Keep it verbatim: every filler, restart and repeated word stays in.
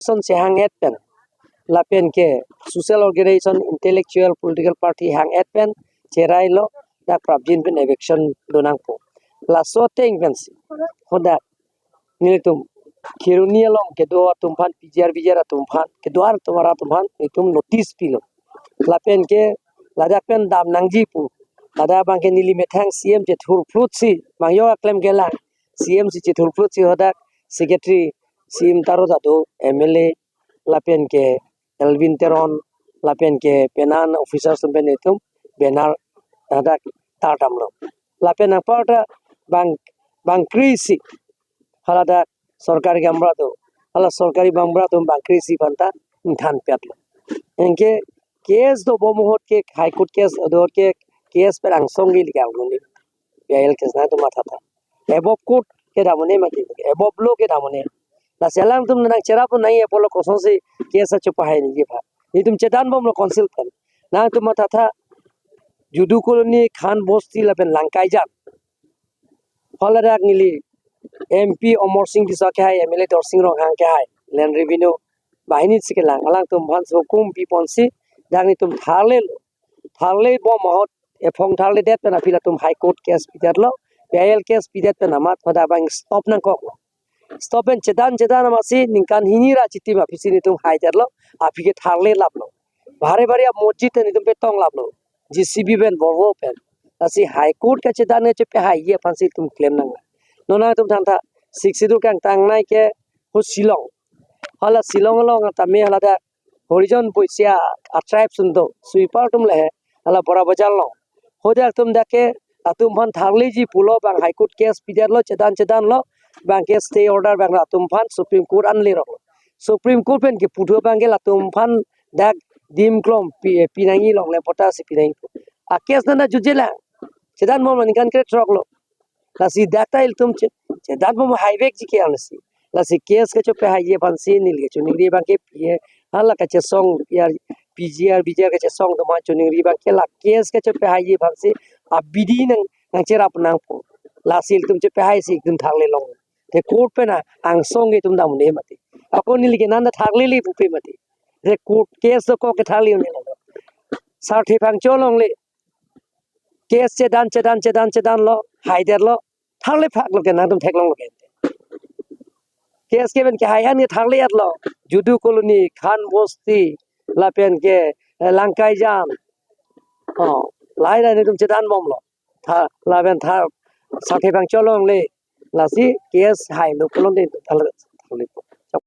Son chehang-et pen, lapen ke social organization, intellectual, political party hang-et pen cherai lo, dak prapjin pen eviction do nangpo. Laso ateng pensi hadak nelitum Kheroni along kedo atum aphan, P G R, V G R atum aphan, kedo atum ara atum aphan nelitum notice pilo. Lapen ke ladak pen dam nangji pu, ladak abang ke neli methang C M chethurphlut si, bang yo aklem kelang, C M si chethurphlut si hadak secretary C M Taro Jadhav, M L A, lapen ke Elwin Teron, lapen ke penang officers atum pen itum banner hadak tardamlo. Lapen anparta bang, bangkri si haladak sorkari gaonbura do, hala sorkari gaonbura atum bangkri si aphanta ingthan petlo. Anke case dobom ahut ke, High Court case do ahut ke, case pen angsong ke lika uni. B I L case nangtum mathatha. Above court kedam un-e mati, above law kedam un-e. Lasi alangtum nangcherap nangji apotlo kosonsi case chopahai nangji aphan. Nelitum chedanbomlo council pen. Nangtum mathatha, Judu Colony, Khan Bosti lapen Langkaijan. Haladak neli M P Amarsing Tisso kehai, M L A Dorsing Ronghang kehai, Land Revenue banghini si kelang, alangtum aphan hukum piponsi dak nelitum tharlelo. Tharlebom ahut, ephong tharledet pen aphi latum High Court case pidetlo, B I L case pidet pen amat hadak abang stop nangkoklo. Stop pen chedan chedan amatsi ningkan hini ra chitim aphisi nelitum haidetlo, aphi ke tharlelaplo. Bahari bahari a-mosjid nelitum petonglaplo, J C B pen, Volvo pen. Lasi High Court kachedan kachepahaiji aphansi itum klem nang. Non nangtum thantha, Sixth Schedule kangtangnei ke ho Shillong. Hala Shillong along tame haladak Harijan Boisia a-tribe atum do, sweeper atum le he, hala Bora Bazar along. Hadak atum dak ke atum aphan tharleji pulo, bang High Court case pidetlo, chedan chedanlo, bang ke stay order bang atum aphan Supreme Court an leroklo. Supreme Court pen keputhu bang ke latum aphan dak dim klom pi, pinangji longle pota si pinangji. A-case nana jutjelang. Chedanbom ningkan krethrok lo. Lasi dak ta ilitum che, chedanbom haivekji ke ansi. Lasi case kachopahaiji aphansi neli kachoningri bang ke P A, hala kachesong P R, P G R, V G R kachesong atum aphan choningri bang ke la case kachopahaiji aphansi abidi nang, nangcherap nangpo. Lasi ilitum chopahaisi itum tharlelong. Te court pen angsong ke itum dam un-e mati. Ako neli ke nanda tharlele pupe mati. Te court case dokok ke tharle un-e lo. Sarthe Phangcho along le case chedan, chedan, chedan, chedanlo, haidetlo, tharlephaklo ke nangtum theklonglo ke. Case ke pen kehai an ke tharle-etlo, Judu Colony, Khan Bosti, lapen ke, eh, Langkaijan. Oh, lahai lahai nelitum chedanbomlo. Tha, lapen tha, Sarthe Phangcho along le, lasi case hailo pulote tharle, tharle.